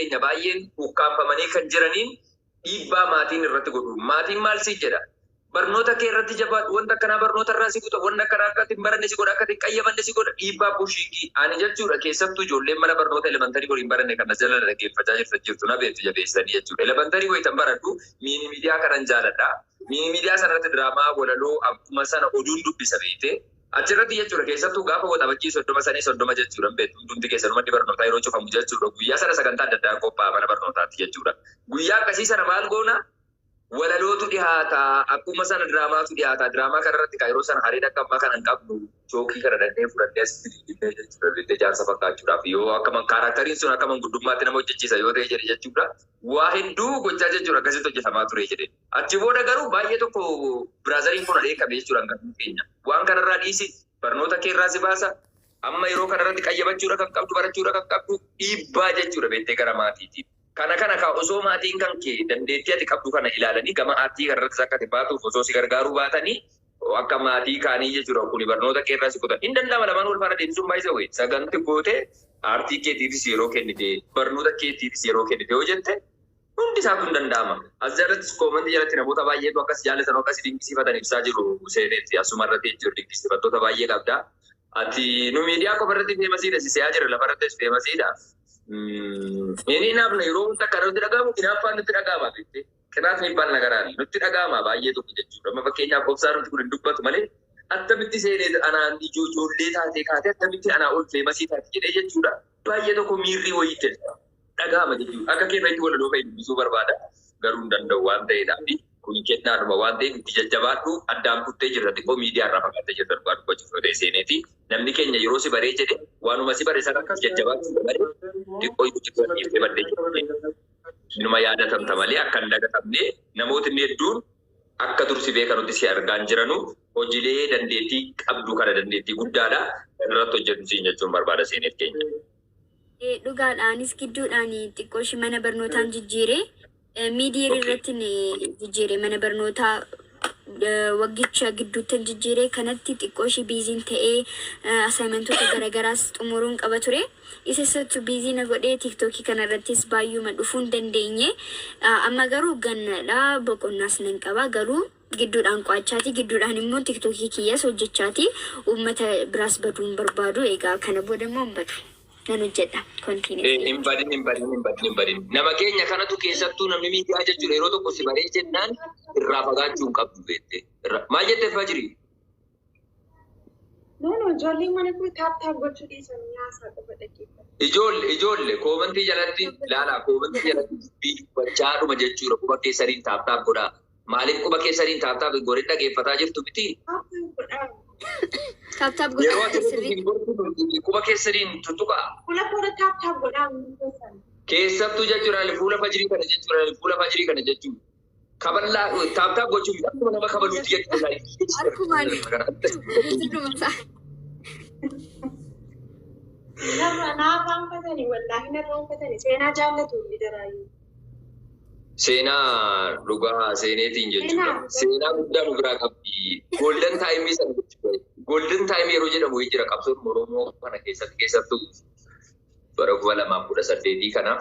Keenya baay'een ukkaanfamanii kan jiraniin dhiibbaa maatiin irratti godhu. Maatiin maal si jedha? Barnoota kee irratti jabaadhu, wanta akkanaa barnoota irraa si kuta, wanta akkanaa akka ati hin baranne si godha, akka ati hin qayyabanne si godha, dhiibbaa pushing. Ani jechuudha, keessattuu ijoolleen mana barnoota elementary waliin baranne kan na jala dhaggeeffachaa jirtan jirtu, na beektu jabeessanii jechuudha. Elementary wayitan baradhu mini media kanan jaaladha. Mini media sanarratti diraamaa, walaloo, akkuma sana oduun dubbisa beekte. Achirratti jechuudha, keessattuu gaafa Waxabajjii 30 sanii 30 jechuudha, hin beektu hundumti keessanuu, manni barnootaa yeroo cufamu jechuudha, guyyaa sana sagantaa adda addaa qophaa'a mana barnootaatti jechuudha. Guyyaa akkasii sana maal goona? Walalootu dhihaata, akkuma sana diraamaatu dhihaata. Diraamaa kanarratti kaa yeroo sana hariin akka ammaa kana hin qabnu, chookii kana dhaqnee fudhannee asitti diddinnee jechuudha, beektee, jaarsa fakkaachuudhaaf yoo akka characteriin sun akka manguddummaatti nama hojjechiisa yoo ta'e jedhe jechuudha. Waa hedduu gochaa jechuudha, akkasitti hojjetamaa ture jedhe. Achi booda garuu baay'ee tokko brotheriin kun adeekame jechuudha hangafni keenya. Waan kanarraa dhiisi, barnoota kee irraa si baasa. Amma yeroo kanarratti qayyabachuudha kan qabdu, barachuudha kan qabdu, dhiibbaa jechuudha beektee gara maatiitiin. Kana kana kaa osoo maatiin kan kee dandeettii ati qabdu kana ilaalanii gama aartii kanarrattis akka ati baatuuf osoo si gargaaruu baatanii, akka maatii kaanii jechuudha, kuni barnoota kee irraa si kutan. Hin danda'ama lamaan wal faana deemsisuun baay'isa wayii. Saganti gootee aartii keetiifis yeroo kennite, barnoota keetiifis yeroo kennite yoo jette, hundi isaatu hin danda'ama. As jalatti, commentii jalatti namoota baay'eetu akkas jaallatan, akkas dinqisiifatan ibsaa jiru seenetti asuma irratti jechuudha, dinqisiifattoota baay'ee qabda. Ati nu miidiyaa qofa irratti famousiidha si se'aa jira, lafa irrattis famousiidha. Inni hinaafna yeroo wanta akka nutti dhaga'amu, hinaaffaan nutti dhaga'ama beektee. ቅናት የሚባል ነገር አለ, nutti dhaga'ama baay'ee tokko jechuudha. Amma fakkeenyaaf obsaan nuti kun hin dubbatu malee, attamitti seenee anaan ijoollee taatee kaatee attamitti anaa ol famousii taate jedhee jechuudha. Baay'ee tokko miirrii wayii dhaga'ama jechuudha. Akka kee irratti walaloo fa'i dubbisuu barbaada. Garuu hin danda'u waan ta'eedhaaf, kun kennaadhuma waan ta'eef itti jajjabaadhu. Addaan kuttee jirta, xiqqoo miidiyaa irraa fagaattee jirta dhugaa dubbachuuf yoo ta'e seeneeti. Namni keenya yeroo si baree jedhe waanuma si bare sana akkas jajjabaachuu malee, xiqqoo itti dhiiftee baddee jirti. Inuma yaadatamta malee akka hin dagatamne, namootni hedduun akka dursi beekanutti si argaan jiranu, hojiilee dandeettii qabdu kana, dandeettii guddaadha irratti hojjetu siin jechuun barbaada, seeneet keenya. Dhugaadhaanis gidduudhaan xiqqoo ishee mana barnootaan jijjiire. Miidiyaa irratti ni jijjiire, mana barnootaa waggicha gidduutti jijjiire. Kanatti xiqqoo ishee busyn ta'ee assignmentoota garaagaraas xumuruun qaba ture. Isa isattu busy na godhee TikTokii kanarrattis baay'uma dhufuu hin dandeenye. Amma garuu gannadha, boqonnaas nan qaba, garuu gidduudhaan qo'achaati, gidduudhaan immoo TikTokii kiyyas hojjechaati, uummata biraas baduu hin barbaadu. Egaa kana booda immoo hin badu, nan hojjedha continuously. Hin badin, hin badin, hin badin, hin badin. Nama keenya kanatu, keessattuu namni miidiyaa jechuudha, yeroo tokko si baree jennaan irraa fagaachuu hin qabdu beekte. Maal jettee, Fajri? No, no, ijoolleen mana kun tap tap gochuu dhiisanii haasaa qofa dhaggeeffatu. Ijoollee, ijoollee, commentii jalatti ilaalaa, commentii jalatti dubbii dubbachaadhuma jechuudha, quba keessaniin tap tap godhaa. Maaliif quba keessaniin tap tap godhee dhaggeeffataa jirtu miti? Tap tap godhaa. Tap tap Yeroo godhaa asirratti sirrii. hin gorsitu, quba keessaniin tuttuqaa. Fuula fuula tap tap godhaa hundi keessan. Keessattuu jechuudha fuula Fajrii kana jechuudha, fuula Fajrii kana jechuudha. Kaballaa tap tap gochuun akkuma nama kabaluuti jechuudha. Harkumaan guutuudhuma isaa. Narra naarraanfatanii, wallaahi narraanfatanii, seenaa jaallatu hundi daraayyuu. Seenaa dhugaa seeneetiin jechuudha. Seenaa guddaa nu biraa qabdi. Golden timeii sana jechuudha. Golden timeii yeroo jedhamu jira qabsoon Oromoo kana keessatti, keessattuu bara 2018 kana.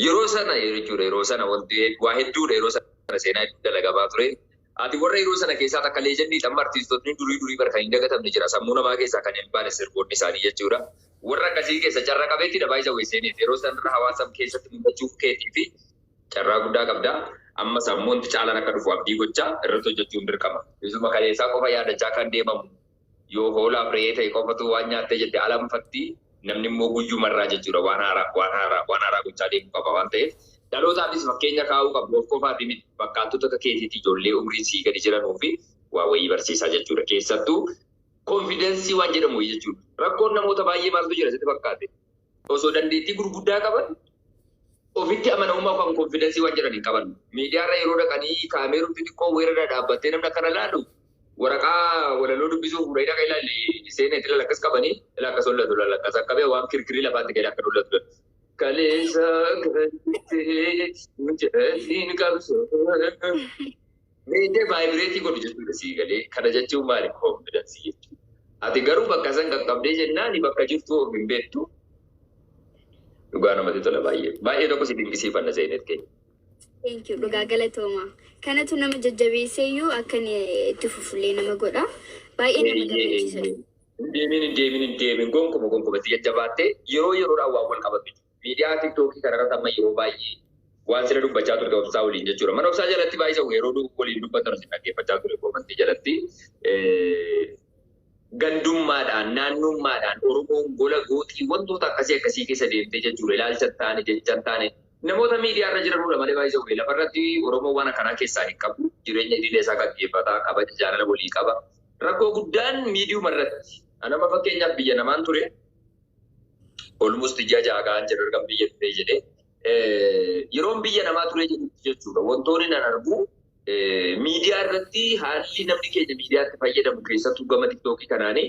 Yeroo sana jechuudha, yeroo sana wanti waa hedduudha, yeroo sana seenaa hedduu dalagamaa ture. Ati warra yeroo sana keessaa takka, legendii. Amma artiistotni durii durii bara kan hin dagatamne jira. Sammuu namaa keessaa kan hin baane sirboonni isaanii jechuudha. Warra akkasii keessa carra qabeetti baay'isa weesseeneet. Yeroo sanarra hawaasa keessatti mul'achuuf keetii fi carraa guddaa qabda. Amma sammuun caalaan akka dhufu abdii gochaa irratti hojjechuun dirqama. Isuma kaleessaa qofa yaadachaa kan deemamu yoo hoolaaf re'ee ta'e qofatu waan nyaattee jette alanfatti, namni immoo guyyumarraa jechuudha waan haaraa, waan haaraa, waan haaraa gochaa deemuu qaba waan ta'eef, dhalootaafis fakkeenya kaa'uu qabu. Of qofaati miti, fakkaattota akka keetiitti ijoollee umriin sii gadi jiranuu fi waa wayii barsiisaa jechuudha. Keessattuu confidenceii waan jedhamu jechuudha. Rakkoon namoota baay'ee maaltu jira sitti fakkaate? Osoo dandeettii gurguddaa qaban ofitti amanamummaa kan confidenceii waan jedhan hin qaban. Miidiyaarra yeroo dhaqanii kaameeruun xixiqqoo weerara dhaabbattee namni akkana laalu, waraqaa walaloo dubbisuu fuudhanii dhaqa ilaalli seenee itti akkas qabanii ila akkas hollatu, lalla akkas akka waan kirkirii lafaatti gadi akka hollatu. Kaleessa galtee mucaatiin qabsoo. Meetee vibrateii godhu jechuudha sii galee. Kana jechuun maali? Confidenceii jechuudha. Ati garuu bakka san qaqqabdee jennaan bakka jirtu of hin beektu. Dhugaa namatti tola baay'ee. Baay'ee tokko si dinqisiifanna, Seenet keenya. Thank you, dhugaa galatooma. Kanatu nama jajjabeesseeyyuu akka inni itti fufullee nama godha. Baay'ee nama gammachiisa. Hin deemin, hin deemin, hin deemin, gonkuma gonkuma si jajjabaattee yeroo yeroodhaan waan wal qabatu. Miidiyaa TikTokii kanarratti amma yeroo baay'ee waan sila dubbachaa turte Obsaa waliin jechuudha. Mana Obsaa jalatti baay'ee yeroo waliin dubbatan si dhaggeeffachaa ture commentii jalatti. Gandummaadhaan, naannummaadhaan Oromoon gola gooxii wantoota akkasii akkasii keessa deemtee jechuudha. Ilaalcha hin taane, jecha hin taane. Namoota miidiyaa irra jiranudha malee baay'ee lafarratti Oromoo waan akkanaa keessaa hin qabu. Jireenya idilee isaa gaggeeffataa, kabaja jaalala walii qaba. Rakkoo guddaan miidiyuma irratti. Anama fakkeenyaaf biyya namaan ture. Almost ji'a 6 ga'an jedhu erga biyya dhufee jedhee. Yeroon biyya namaa ture jedhutti jechuudha. Wantoonni nan argu miidiyaa irratti, haalli namni keenya miidiyaatti fayyadamu, keessattuu gama TikTokii kanaanii,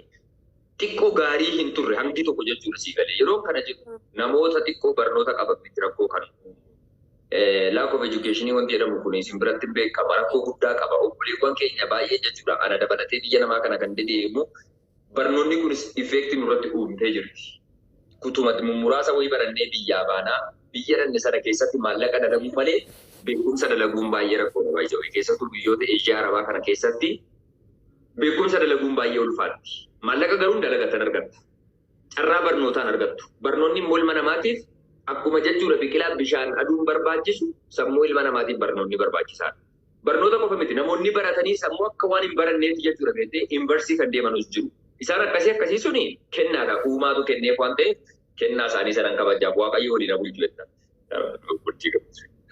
xiqqoo gaarii hin turre hangi tokko jechuudha, sii galee. Yeroo kana jedhu namoota xiqqoo barnoota qaban miti rakkoo kan. Lack of education wanti jedhamu kun isin biratti beekama, rakkoo guddaa qaba. Obboleewwan keenya baay'ee jechuudha. Ana dabalatee biyya namaa kana kan dedeemu barnoonni kunis effectii nurratti uumtee jirti. Kutumatti muraasa wayii barannee biyyaa baanaa, biyya dhanne sana keessatti maallaqa dalaguu malee beekumsa dalaguun baay'ee rakkoodha baay'ee, keessattuu biyyoota Eeshiyaa Arabaa kana keessatti beekumsa dalaguun baay'ee ulfaatti. Maallaqa garuu dalagatan argatta. Carraa barnootaan argattu. Barnoonni immoo ilma namaatiif akkuma jechuudha biqilaa bishaan aduun barbaachisu, sammuu ilma namaatiif barnoonni barbaachisaadha. Barnoota qofa miti, namoonni baratanii sammuu akka waan hin baranneeti jechuudha beektee yuunivarsiitii kan deemanus jiru. Isaan akkasii akkasii suni kennaadha. Uumaatu kenneef waan ta'eef kennaa isaanii sanan kabajaaf, Waaqayyo waliin haa bulchu jetta.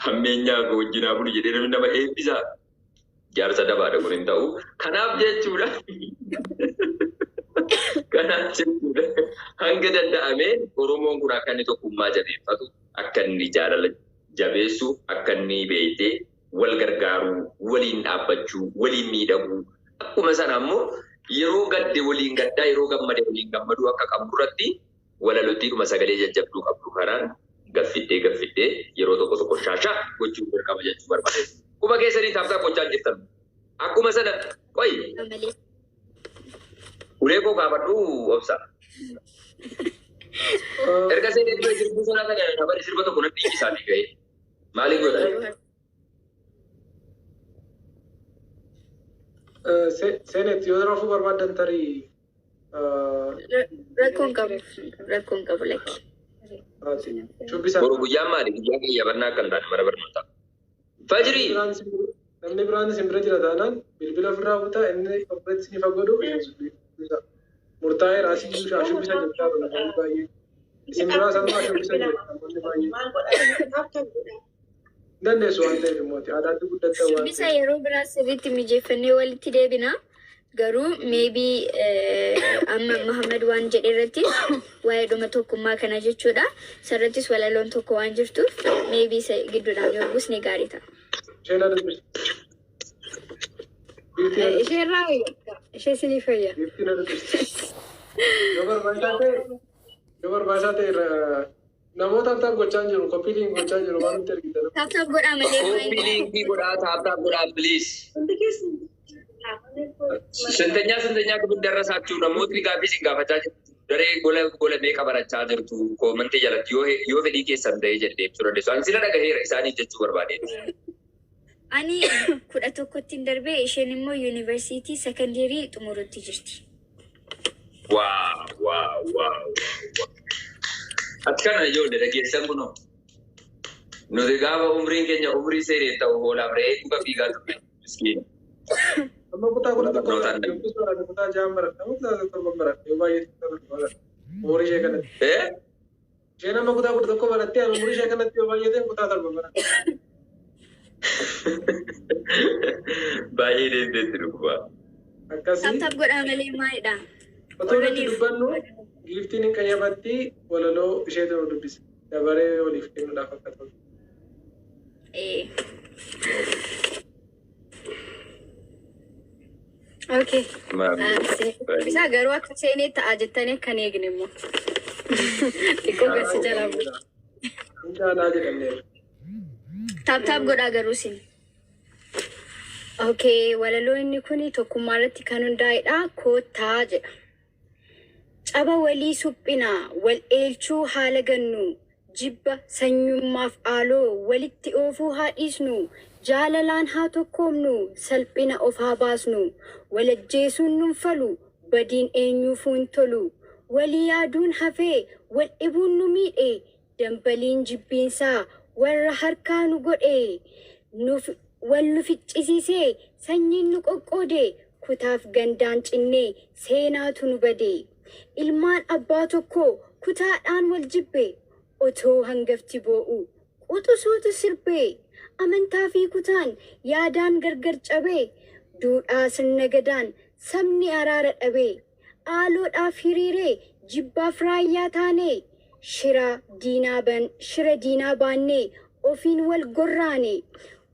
Hammeenyaa wajjin haa bulu jedhee namni nama eebbisaa. Jaarsa dabaadha, kun hin ta'u. Kanaaf jechuudha. Kanaaf jechuudha. Hanga danda'ame Oromoon kun akka inni tokkummaa jabeeffatu, akka inni jaalala jabeessu, akka inni beektee wal gargaaruu, waliin dhaabbachuu, waliin miidhaguu. Akkuma sana ammoo yeroo gadde waliin gaddaa, yeroo gammade waliin gammaduu akka qabdu irratti walalottiidhuma sagalee jajjabduu qabdu kanaan gaffiddee gaffiddee yeroo tokko tokko shaashaa gochuu dirqama jechuu barbaade. Quba keessanii tap tap gochaa jirtan. Akkuma sana qoyi Malee. Ulee koo kaafadhu, Obsa. Erga seenee dura sirbu sana kana namni sirba tokko natti dhiisaanii ga'e. Maaliif godha? Seenet, yoo rafuu barbaaddan tarii. Rakkoon qabu. Rakkoon qabu, lakki. Shubbisa. Boru guyyaan maali? Guyyaa qayyabannaa akka hin taane mana barnootaa. Fajrii! Namni biraan isin bira jira taanaan bilbila ofirraa butaa, inni ofirratti isiniif haa godhu, shubbisa. Murtaa'eera, asii shubbisa jechaa jiru namoonni baay'ee. Isin biraa sanuma shubbisa jedhu namoonni baay'ee. Maal godhaa? Tap tap godhaa. Hin dandeessu waan ta'eef immoo aadaatti guddatta waan Shubbisa ta'eef. yeroo biraa sirriitti mijeeffannee walitti deebina. Garuu maybe amma Muhammad waan jedhe irratti, waa'ee dhuma tokkummaa kana jechuudha. Sarrattis walaloon tokko waan jirtuuf maybe isa gidduudhaan yoo buusne gaarii ta'a. Isheen dubbisa. Biiftii na dubbisa. Ishee irraa wayya. Ishee isinii fayya. Biiftii na dubbisa. Yoo barbaachisaa ta'e namoota tap gochaa jiru, copy link gochaa jiru, waan nutti ergitan. Tap tap godhaa malee. Copy linkii godhaa, tap tap godhaa, please. Hundi keessan. ስንተኛ ስንተኛ ክፍል ደረሳችሁ? Namootni gaaffii isin gaafachaa jirtu. Daree gola gola meeqa barachaa jirtu? Commentii jalatti yoo fedhii keessan ta'ee jedhee ibsuu dandeessu. Ani sila dhagaheera, isaaniif jechuu barbaade. Ani 11tti hin darbee, isheen immoo yuunivarsiitii sekondarii xumurutti jirti. Wow! Ati kana ijoollee dhageessan kunoo. Nuti gaafa umriin keenya umrii seenee ta'u hoolaaf re'ee dhuga fiigaa turre. Miskiina. Amma kutaa 11 Barnootaan baradhe, kutaa ja'an baradhe, kutaa torban baradhe, yoo baay'ee kutaa 7 baradhe. Umurii ishee kanatti. Eh? Isheen amma kutaa 11 barattee, ani umurii ishee kanatti yoo baay'ate kutaa 7 baradhe. Baay'ee deemteetti dhugumaa. Akkasii. Tap tap godhaa malee maalidha? Otoo nuti dubbannu giiftiin hin qayyabatti, walaloo isheetu nu dubbise. Dabaree waliif kennuudhaaf akka ta'u. Eh, Okay. Isaa garuu akka seenee ta'a jettanii akka hin eegne immoo. Xiqqoo gasi jalaa bu'u. Hin caalaa jedhamneerra. Tap tap godhaa garuu isin. Okay, walaloo inni kun tokkummaa irratti kan hundaa'edha. Koottaa jedha. Caba walii suphinaa, wal eelchuu haala gannu, Jibba sanyummaaf aaloo walitti oofuu haa dhiisnu. Jaalalaan haa tokkoomnu, salphina of haa baasnu. Walajjeesuun nun falu, badiin eenyuufuu hin tolu. Walii yaaduun hafee wal dhibuun nu miidhe. Dambaliin jibbiinsaa warra harkaa nu godhe. Nuuf wal nu ficcisiisee sanyiin nu qoqqoode. Kutaaf gandaan cinnee seenaatu nu bade. Ilmaan abbaa tokkoo kutaadhaan wal jibbe. Otoo hangafti boo'u quxusuutu sirbee. Amantaa fi kutaan yaadaan gargar cabee. Duudhaa sirna gadaan sabni araara dhabee. Aaloodhaaf hiriiree jibbaaf raayyaa taanee. Shira diinaa baannee ofiin wal gorraane.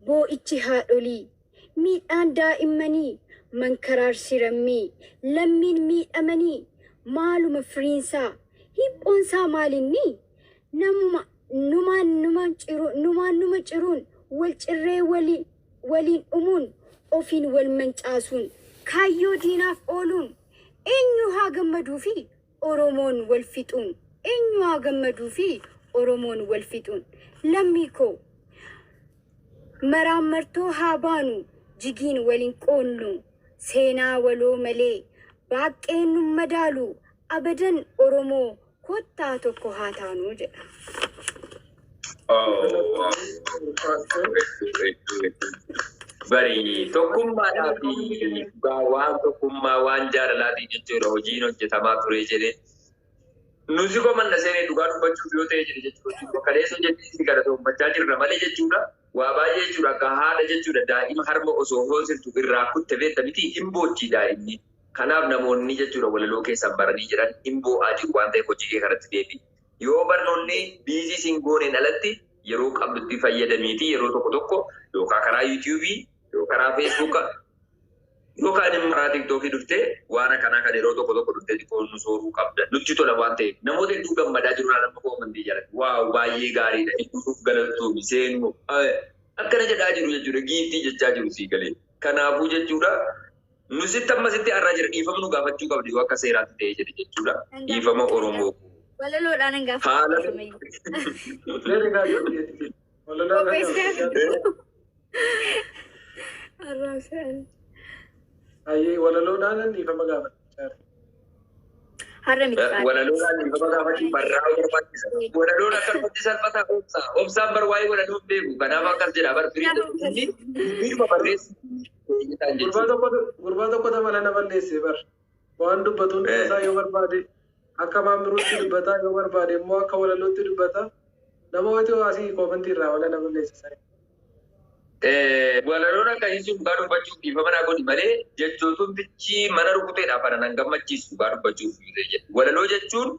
Boo'ichi haadholii, miidhaan daa'immanii, mankaraarsi rammii, lammiin miidhamanii, maaluma firiinsaa, hiphoonsaa maalinni? Namuma numaan numa ciru, numaan numa ciruun, wal cirree waliin dhumuun, ofiin wal mancaasuun, kaayyoo diinaaf ooluun, eenyu haa gammaduu fi Oromoon wal fixuun? Eenyu haa gammaduu fi Oromoon wal fixuun? Lammii koo, maraammartoo haa baanu, jigiin waliin qoonnu, seenaa waloo malee baaqqeen nun madaalu, abadan. Oromoo, kottaa tokko haa taanuu jedha. Oh, bari tokkummaadhaa fi waan tokkummaa, waan jaalalaatiin jechuudha hojiin hojjetamaa ture jedhee. Nuti komanna seenee dhugaa dubbachuuf yoo ta'e jedhe jechuudha. Kaleessa hojjetii si galatoonfachaa jirra malee jechuudha. Waa baay'ee jechuudha, akka haadha jechuudha, daa'ima harma osoo hoosiftu irraa kutte beekta miti, hin boochi daa'imni. Kanaaf namoonni jechuudha walaloo keessan baranii jiran hin boo'aa jiru waan ta'eef hojii kee kanatti deebi. Yoo barnoonni busy siin gooneen alatti yeroo qabdutti fayyadamiiti yeroo tokko tokko yookaan karaa YouTubeii, yookaan karaa Facebooka, yookaan immoo karaa TikTokii dhuftee waan akkanaa kan yeroo tokko tokko dhuftee xiqqoo nu sooruu qabda. Nutti tola waan ta'eef namoota hedduu gammadaa jiru nama koomantii jalatti. "Wow, baay'ee gaariidha. Hedduuf galatoomi seenuu." Akkana jedhaa jiru jechuudha. Giiftii jechaa jiru sii galee. Kanaafuu jechuudha. Nu sitti amma sitti har'aa jira, dhiifama nu gaafachuu qabdi yoo akka seeraatti ta'ee jedhe jechuudha. Dhiifama, Oromoo. Walaloodhaan hin Haala. Seerri gaafachuu. Walaloodhaan. Arraabsaan. Ayyee, walaloodhaan dhiifama gaafachuu. Har'a miti. Walaloodhaan dhiifama gaafachuu barraa barbaachisa. Walaloon akkanumatti salphataa obsaa. Obsaan bar waa'ee walaloo hin beeku. Kanaaf akkas jedha bar firii inni dubbiidhuma barreessu. Gurbaa tokko mala na balleesse bar. Waan dubbatuun isaa yoo barbaade akka maamiruutti dubbataa, yoo barbaade immoo akka walalootti dubbata. Nama wayituu asii koomantii irraa wala na balleesse. Walaloon akkasii sun dhugaa dubbachuuf dhiifama naa godhi malee jechootumtichi mana rukuteedhaaf ana nan gammachiisu dhugaa dubbachuuf. Walaloo jechuun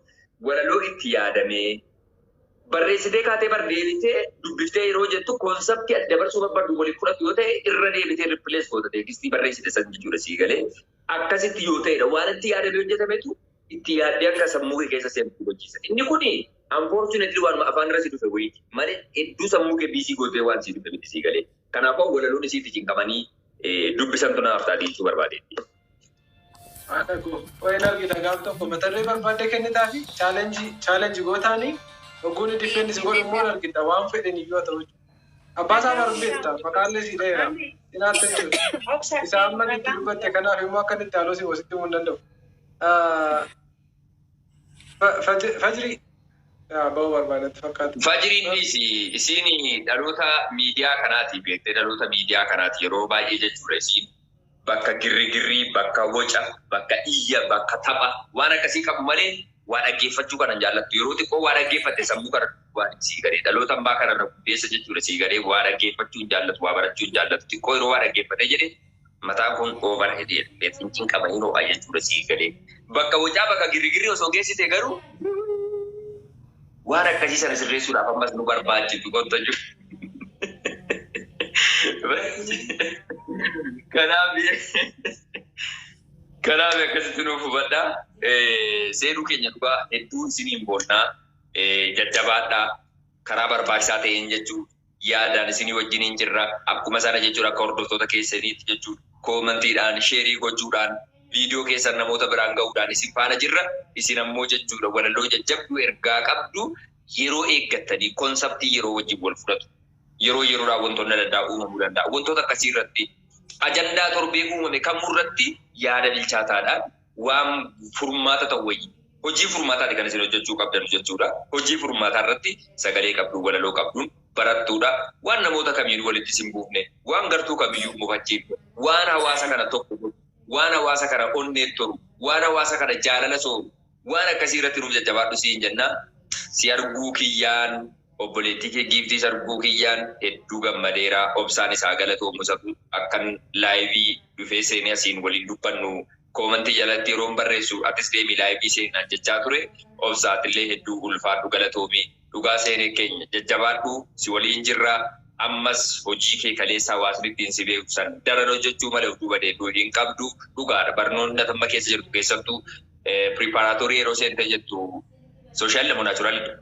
walaloo itti yaadamee barreessitee kaatee bar deebitee dubbiftee yeroo jettu conceptii ati dabarsuu barbaaddu waliin fudhatu yoo ta'e irra deebitee replace goota textii barreessite san jechuudha sii galee. Akkasitti yoo ta'edha, waan itti yaadamee hojjetametu itti yaaddee akka sammuu kee keessa seentu gochiisa. Inni kuni unfortunately waanuma afaan irra si dhufe wayiiti malee hedduu sammuu kee busy gootee waan si dhufe miti sii galee. Kanaafuu walaloon isiitti cinqamanii dubbisantu naaf taate jechuu barbaadeetti. Wayin argita, gaaf tokko mata duree barbaadde kennitaa fi challenge gootaanii ogguun defend godhu immoo argita, waan fedhan iyyuu haa ta'u. Abbaa isaa baruu beekta, maqaallee sii dheera. Cinaatte jechuudha. Isa amma itti dubbatte kanaaf immoo akka inni itti haaloo si wasitti himuu hin danda'u. Fajrii ba'uu barbaadatti fakkaata. Fajriin dhiisi, isiin dhaloota miidiyaa kanaati beektee, dhaloota miidiyaa kanaati yeroo baay'ee jechuudha. Isiin bakka girrigirrii, bakka waca, bakka iyya, bakka tapha waan akkasii qabu malee waa dhaggeeffachuu kanan jaallattu. Yeroo xiqqoo waa dhaggeeffatte sammuu kana waan sii galee dhaloota ambaa kanarra guddeessa jechuudha sii galee. Waa dhaggeeffachuu hin jaallatu, waa barachuu hin jaallatu. Xiqqoo yeroo waa dhaggeeffate jedhe mataan kun over headed finciin qaba yeroo jechuudha sii galee. Bakka wacaa, bakka girrigirrii osoo geessite garuu waan akkasii sana sirreessuudhaaf ammas nu barbaachisu qotta jiru. Kanaaf akkasitti nuuf hubadhaa. Seenuu keenya dhugaa hedduu isiniin boonnaa, jajjabaadhaa, karaa barbaachisaa ta'een jechuun yaadaan isinii wajjiniin jirra. Akkuma sana jechuudha, akka hordoftoota keessaniitti jechuudha. Commentiidhaan, shareii gochuudhaan, viidiyoo keessan namoota biraan ga'uudhaan isin faana jirra. Isin ammoo jechuudha walaloo jajjabduu ergaa qabdu Yeroo eeggattanii concept yeroo wajjin wal fudhatu. Yeroo yeroodhaan wantoonni adda addaa uumamuu danda'a. Wantoota akkasii irratti, ajandaa torbee uumame kamurratti yaada bilchaataadhaan waan furmaata ta'u wayii. Hojii furmaataati kan isin hojjechuu qabdan jechuudha. Hojii furmaataa irratti sagalee qabduun, walaloo qabduun barattuudha. Waan namoota kamiyyuu walitti isin buufne, waan gartuu kamiyyuu mufachiifne, waan hawaasa kana tokko godhu, waan hawaasa kana onnee toru, waan hawaasa kana jaalala sooru, waan akkasii irratti nuuf jajjabaadhu siin jenna. Si arguu kiyyaan, obboleettii kee Giiftii arguu kiyyaan hedduu gammadeera. Obsaan isaa galatoomu satu akkan live dhufee seenee asiin waliin dubbannu comment jalatti yeroon barreessu atis deemi live seenaan jechaa ture. Obsaatillee hedduu ulfaadhu, galatoomii. Dhugaa seenee keenya jajjabaadhu, si waliin jirra. Ammas hojii kee kaleessa hawaasni ittiin si beeku san daran hojjechuu malee of duuba deebi'uu hin qabdu. Dhugaadha, barnoonni amma keessa jirtu, keessattuu preparatory yeroo seentee jettu, social moo naturalidha?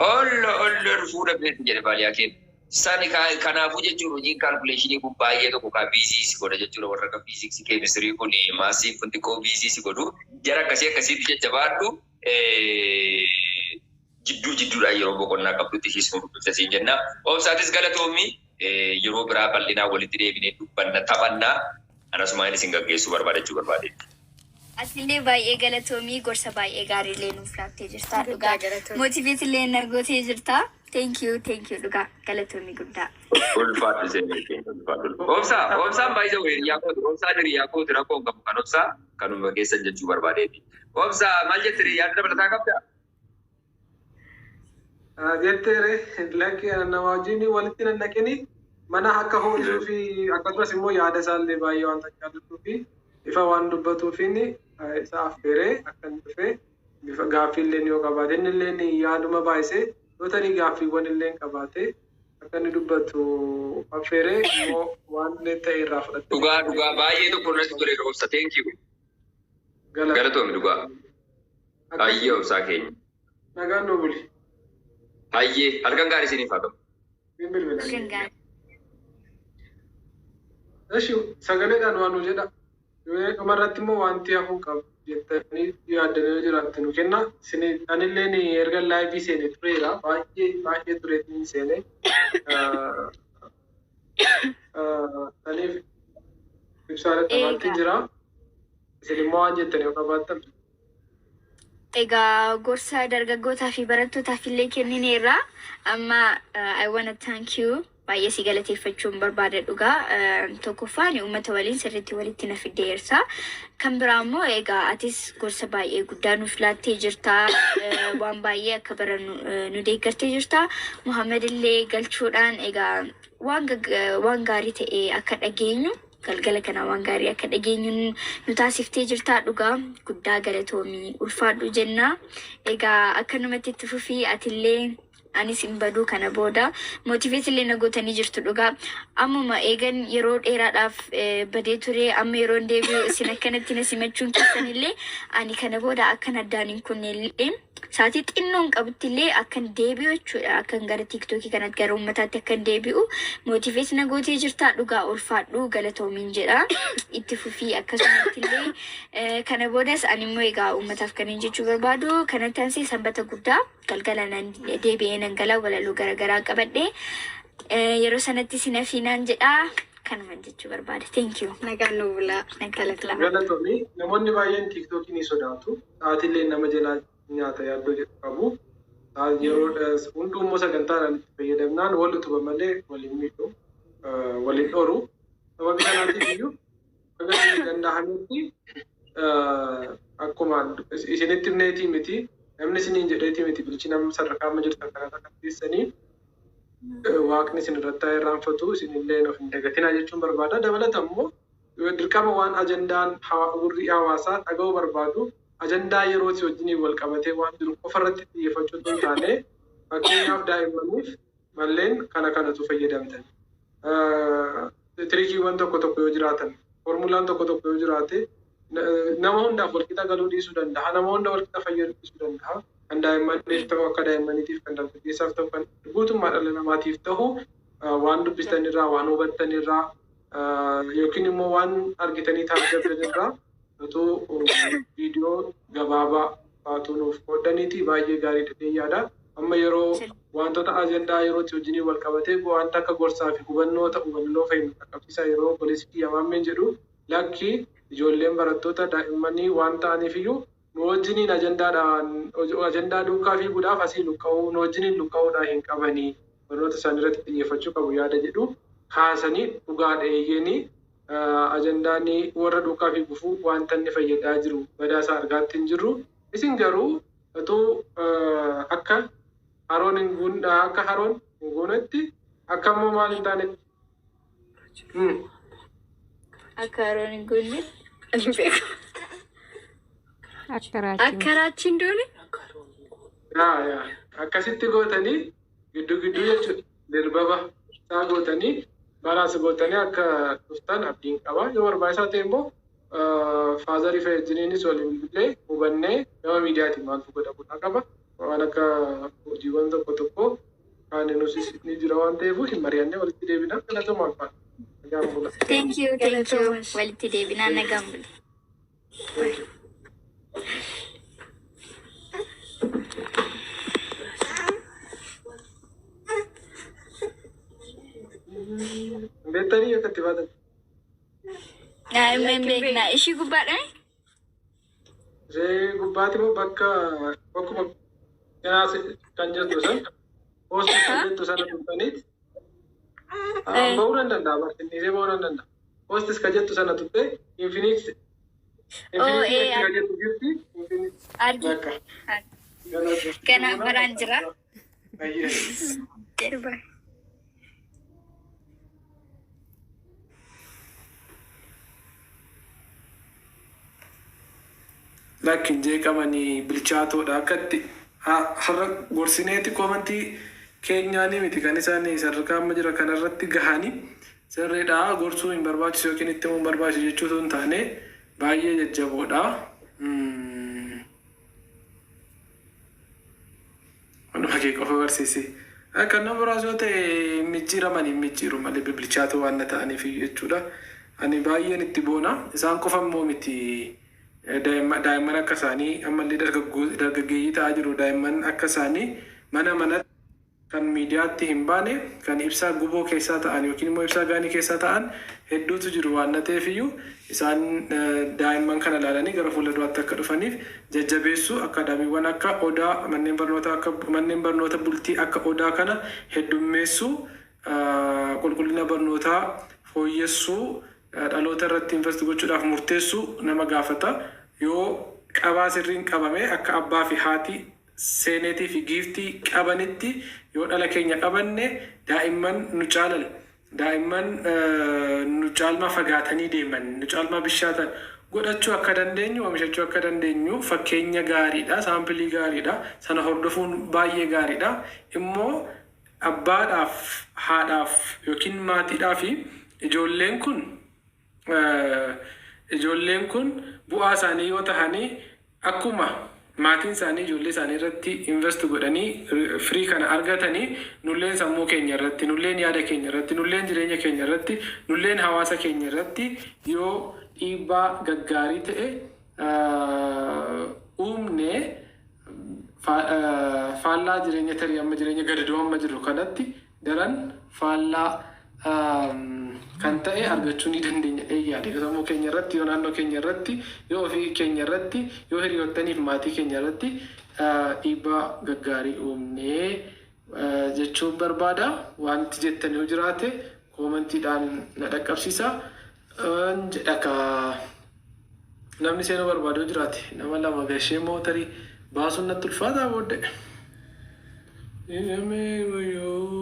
Ollo ollo fuudha beeku jedhe baaliyaa keenya. Sani kanaafuu jechuun hojiin calculation kun baay'ee tokko kaa busy si godha jechuudha. Warra akka fiiziksii, keemistirii kun, mathsiin kun xiqqoo busy si godhu. Jara akkasii akkasiitti jajjabaadhu. Jidduu jidduudhaan yeroo boqonnaa qabdutti ishis nu dubbifta siin jenna. Obsaatis galatoomi, yeroo biraa bal'inaa walitti deebinee dubbanna, taphannaa. Anasumaan isin gaggeessuu barbaadachuu barbaadetti. Asillee baay'ee galatoomii, gorsa baay'ee gaariilee nuuf laattee jirta dhugaa. Guddaa. Motivate illee na gootee jirta. Thank you, thank you, dhugaa galatoomii guddaa. Ulfaadhu seenee keenya, ulfaadhu. Obsaa, obsaan baay'ee hiriyaa kooti. Obsaan hiriyaa kooti, rakkoo hin qabu kan obsaa kanuma keessan jechuu barbaadeeti. Obsaa, maal jettiri, yaada dabalataa qabdaa? Jetteere, lakki, nama wajjin walitti nannaqini mana akka ho'isuu fi akkasumas immoo yaada isaallee baay'ee waan jaallatuu fi ifa waan dubbatuufiin isa affeeree akka inni dhufee bifa gaaffiillee yoo qabaate, inni illee yaaduma baay'isee yoo tarii gaaffiiwwan illee qabaate akka inni dubbatu affeeree immoo waan illee ta'e irraa fudhatte. Dhugaa, dhugaa, baay'ee tokko natti toleera, obsa, thank you. Galatoomi dhugaa. Hayyee, obsaa keenya. Nagaan nu buli. Hayyee, halkan gaarii isiniif haa ta'u. Hin bilbila. Halkan gaarii. Eshi, sagaleedhaan waan nu jedha. Dhumarratti immoo wanti hafuu qabu jettanii yaaddanii yoo jiraatte nu kenna. Isin anilleen erga live seene tureera. Baay'ee baay'ee tureetiin seene. Saniif ibsaa qabaatti jira. Isin immoo waan jettan yoo qabaattan. Egaa gorsa dargaggootaa fi barattootaaf illee kennineerra. Amma I wanna thank you, baay'ee si galateeffachuun barbaada dhugaa. Tokkoffaan uummata waliin sirriitti walitti na fiddeersa. Kan biraa immoo egaa atis gorsa baay'ee guddaa nuuf laattee jirta. Waan baay'ee akka barannu nu deeggartee jirta. Muhammad illee galchuudhaan egaa waan gaarii ta'e akka dhageenyu, galgala kana waan gaarii akka dhageenyu nu taasiftee jirta dhugaa, guddaa galatoomii, ulfaadhu jenna. Egaa akkanumatti itti fufii atillee, anis hin baduu kana booda. Motivate illee na gootanii jirtu dhugaa. Ammuma eegan yeroo dheeraadhaaf badee ture, amma yeroo hin deebi'u isin akkanatti na simachuun keessan illee ani kana booda akkan addaan hin kunne illee, sa'aatii xinnoon qabutti illee akkan deebi'u jechuudha. Akkan gara TikTokii kanatti, gara uummataatti akkan deebi'u motivate na gootee jirta dhugaa, ulfaadhu, galatoomiin jedha. Itti fufii akkasumatti illee. Kana boodas ani immoo egaa uummataaf kan hin jechuu barbaadu, kanatti aansee sanbata guddaa galgala nan deebi'ee nan gala, walaloo garaagaraa qabadhe. Yeroo sanatti si nafiinaan jedha, kanuman jechuu barbaada. Thank you. Nagaan nu bulaa. Nagaan bulaa. Galatoomii, namoonni baay'een TikTokii ni sodaatu. Sa'aatiillee nama jalaa nyaata yaaddoo jedhu qabu. Yeroo hunduu immoo sagantaadhaan itti fayyadamnaan wal utuba malee waliin miidhu, waliin dhoru. Sababii kanaatiif iyyuu haga isin danda'ametti, akkuma isinitti himneetii miti, namni isiniin jedheetii miti, bilchina sadarkaa amma jirtan kanarra kan geessanii waaqni isin irratti haa irraanfatu, isinillee of hin dagatinaa jechuun barbaada. Dabalata immoo dirqama waan ajandaan gurri hawaasaa dhaga'uu barbaadu, ajandaa yeroo si wajjiniin wal qabatee waan jiru qofa irratti xiyyeeffachuu osoo hin taane, fakkeenyaaf daa'immaniif malleen kana kanatu fayyadamtan. Trickiiwwan tokko tokko yoo jiraatan, formulaan tokko tokko yoo jiraate, nama hundaaf walqixa galuu dhiisuu danda'a. Nama hunda walqixa fayyaduu dhiisuu danda'a. Kan daa'immaniif ta'u akka daa'immaniitiif, kan dargaggeessaaf ta'u, kan guutummaa dhala namaatiif ta'u, waan dubbistan irraa, waan hubattan irraa yookiin immoo waan argitanii taajjabdan irraa utuu viidiyoo gabaabaa faatuu nuuf qooddaniiti baay'ee gaarii dhufee yaada. Amma yeroo wantoota ajandaa yerootti wajjiniin wal qabatee wanta akka gorsaa fi hubannoo ta'u hubannoo fayyadu qaqqabsiisaa yeroo obboleessi kiyya Maammeen jedhu, lakki, ijoolleen barattoota daa'immanii waan ta'aniif iyyuu nu wajjiniin ajandaadhaan ajandaa duukaa fiiguudhaaf asii luqqa'uu, nu wajjiniin luqqa'uudhaan hin qabanii, barnoota isaanii irratti xiyyeeffachuu qabu yaada jedhu kaasanii, dhugaadha, eeyyeenii, ajandaan warra duukaa fiiguufuu wanta inni fayyadaa jiru badaasaa argaatti hin jirru. Isin garuu utuu akka haroon hin guun akka haroon hin guunetti, akka immoo maal hin taanetti. Akka haroon hin guunne. Ani hin beeku. Akka raachiin. Akka raachiin doone. Yaa yaa, akkasitti gootanii gidduu gidduu jechuudha. Dirbaba isaa gootanii baraas gootanii akka dhuftan abdiin qaba. Yoo barbaachisaa ta'e immoo faazarii fayyadiniinis waliin bilbilee hubannee gama miidiyaatiin maaltu godhamuu qaba. Waan akka hojiiwwan tokko tokko kan nusis ni jira waan ta'eef hin mari'annee walitti deebina. Galatooma, alfaan. Nagaan bula. Thank you, thank you. Galatoomas. Walitti deebinaa, nagaan buli. Thank you. Beektanii akka itti baatan. Hin beekna. Ishii gubbaadha. Ishee gubbaatti immoo bakka bakkuma cinaa kan jirtu san, post kan jettu sana tuqxaniit bahuu nan danda'a, barsiisee bahuu nan danda'a. Post kan jettu sana tuqxee Infinix Oh, Infinix eh, kan jettu jirti. Infinix Argi. bakka. Kanaaf baraan jira. Baay'ee. Bye. Lakkin jeeqamanii bilchaatoodha akkatti har'a gorsineeti koomantii keenyaanii miti kan isaan sadarkaa amma jira kanarratti gahanii. Sirriidha, gorsuu hin barbaachisu yookiin itti himuu hin barbaachisu jechuu osoo hin taane, baay'ee jajjaboodha. Waanuma kee qofa barsiisi. Kan nama biraas yoo ta'e micciiraman hin micciiru malee bibilchaatoo waan na ta'aniif jechuudha. Ani baay'een itti boona. Isaan qofa immoo miti. Daa'imman akka isaanii ammallee dargaggeeyyii ta'aa jiru. Daa'imman akka isaanii mana manatti kan miidiyaatti hin baane, kan ibsaa guboo keessaa ta'an yookiin immoo ibsaa gaanii keessaa ta'an hedduutu jiru waan na ta'eef iyyuu, isaan daa'imman kana ilaalanii gara fuula duraatti akka dhufaniif jajjabeessuu, akaadaamiiwwan akka Odaa, manneen barnoota akka manneen barnoota bultii akka Odaa kana heddummeessuu, qulqullina barnootaa fooyyessuu, dhaloota irratti invest gochuudhaaf murteessuu nama gaafata. Yoo qabaa sirriin qabame, akka abbaa fi haati Seeneetii fi Giiftii qabanitti yoo dhala keenya qabanne, daa'imman nu caalan, daa'imman nu caalmaa fagaatanii deeman, nu caalmaa bishaatan godhachuu akka dandeenyu, oomishachuu akka dandeenyu fakkeenya gaariidha, saampilii gaariidha. Sana hordofuun baay'ee gaariidha. Immoo abbaadhaaf, haadhaaf yookiin maatiidhaaf ijoolleen kun bu'aa isaanii yoo tahanii, akkuma maatiin isaanii ijoollee isaanii irratti invest godhanii firii kana argatanii, nulleen sammuu keenya irratti, nulleen yaada keenya irratti, nulleen jireenya keenya irratti, nulleen hawaasa keenya irratti yoo dhiibbaa gaggaarii ta'e uumne, faallaa jireenya tarii amma jireenya gadadoo amma jirru kanatti daran faallaa kan ta'e argachuu ni dandeenya yaade. Sammuu keenya irratti yoo, naannoo keenya irratti yoo, ofii keenya irratti yoo, hiriyoottaniif maatii keenya irratti dhiibbaa gaggaarii uumnee jechuun barbaada. Wanti jettan yoo jiraate koomantiidhaan na dhaqqabsiisa. Jedha ka namni seenuu barbaadu yoo jiraate nama lama gashee mootarii baasuun natti ulfaataa booddee. Jedhamee wayyoo.